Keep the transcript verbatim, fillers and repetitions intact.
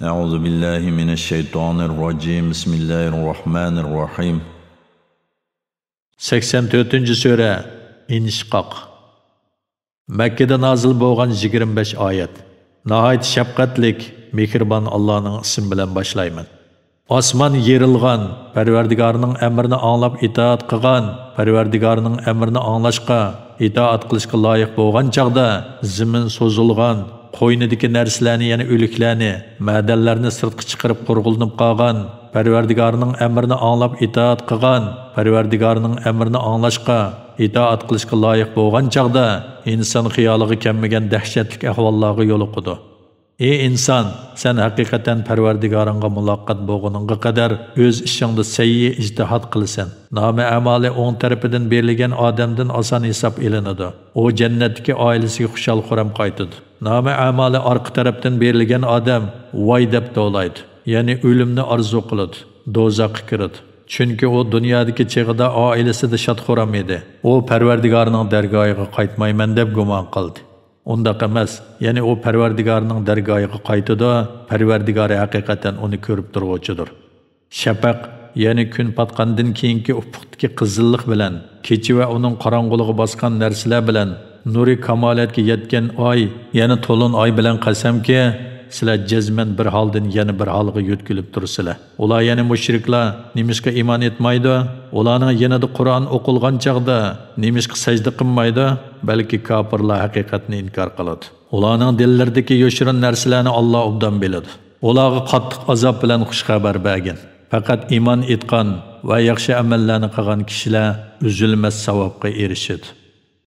أعوذ بالله من الشيطان الرجيم. بسم الله الرحمن الرحيم. سەكسەن تۆتىنچى سۈرە، ئىنشىقاق. مەككىدە نازىل بولغان يىگىرمە بەش ئايەت. ناھايىتى شەپقەتلىك، مېھرىبان ئاللانىڭ ئىسمى بىلەن باشلايمەن. ئاسمان يېرىلغان، پەرۋەردىگارنىڭ ئەمرىنى ئاڭلاپ ئىتائەت قىلغان، پەرۋەردىگارنىڭ ئەمرىنى ئاڭلاشقا، ئىتائەت قىلىشقا لايىق بولغان چاغدا، زېمىن سوزۇلغان، قوينىدىكى نەرسىلەرنى، يەنى ئۆلۈكلەرنى، مەدەنلەرنى سىرتقا چىقىرىپ قۇرغۇلىنىپ قالغان، پەرۋەردىگارنىڭ ئەمرىنى ئاڭلاپ ئىتائەت قىلغان، پەرۋەردىگارنىڭ ئەمرىنى ئاڭلاشقا، ئىتائەت قىلىشقا لايىق بولغان چاغدا، ئىنسان خىيالىغا كەلمىگەن دەھشەتلىك ئەھۋاللارغا يولۇقىدۇ. ئى ئىنسان، سەن ھەقىقەتەن پەرۋەردىگارىڭغا مۇلاقات بولغىنىڭغا قەدەر ئۆز ئىشىڭدا سەييى ئىجتىھات قىلىسەن. نامە ئەمالى ئوڭ تەرىپىدىن بېرىلگەن ئادەمدىن ئاسان ھېساب ئېلىنىدۇ. ئۇ جەننەتتىكى ئائىلىسىگە خۇشال-خۇرام قايتىدۇ. نامە ئەمالى ئارقا تەرەپتىن بېرىلگەن ئادەم ۋاي دەپ توۋلايدۇ، يەنى ئۆلۈمنى ئارزۇ قىلىدۇ، دوزاخقا كىرىدۇ. چۈنكى ئۇ دۇنيادىكى چېغىدا ئائىلىسىدە شاد-خۇرام ئىدى. ئۇ پەرۋەردىگارنىڭ دەرگاھىغا قايتمايمەن دەپ گۇمان قىلدى. ئۇنداق ئەمەس، يەنى ئۇ پەرۋەردىگارنىڭ دەرگاھىغا قايتىدۇ، پەرۋەردىگارى ھەقىقەتەن ئۇنى كۆرۈپ تۇرغۇچىدۇر. شەپەق، يەنى كۈن پاتقاندىن كېيىنكى ئۇپۇقتىكى قىزىللىق بىلەن، كېچە ۋە ئۇنىڭ قاراڭغۇلۇقى باسقان نەرسىلەر بىلەن، نۇرى كامالەتكە يەتكەن ئاي، يەنى تولۇن ئاي بىلەن قەسەمكى، سىلەر جەزمەن بىر ھالدىن يەنە بىر ھالغا يۆتكىلىپ تۇرىسىلەر. ئۇلار، يەنى مۇشرىكلار، نېمىشقا ئىمان ئېيتمايدۇ؟ ئۇلارنىڭ يېنىدا قۇرئان ئوقۇلغان چاغدا نېمىشقا سەجدە قىلمايدۇ؟ بەلكى كاپىرلار ھەقىقەتنى ئىنكار قىلىدۇ. ئۇلارنىڭ دىللىرىدىكى يوشۇرۇن نەرسىلەرنى ئاللا ئوبدان بىلىدۇ. ئۇلارغا قاتتىق ئازاب بىلەن خۇش خەۋەر بەرگىن. پەقەت ئىمان ئېيتقان ۋە ياخشى ئەمەللەرنى قىلغان كىشىلەر ئۈزۈلمەس ساۋابقا ئېرىشىدۇ.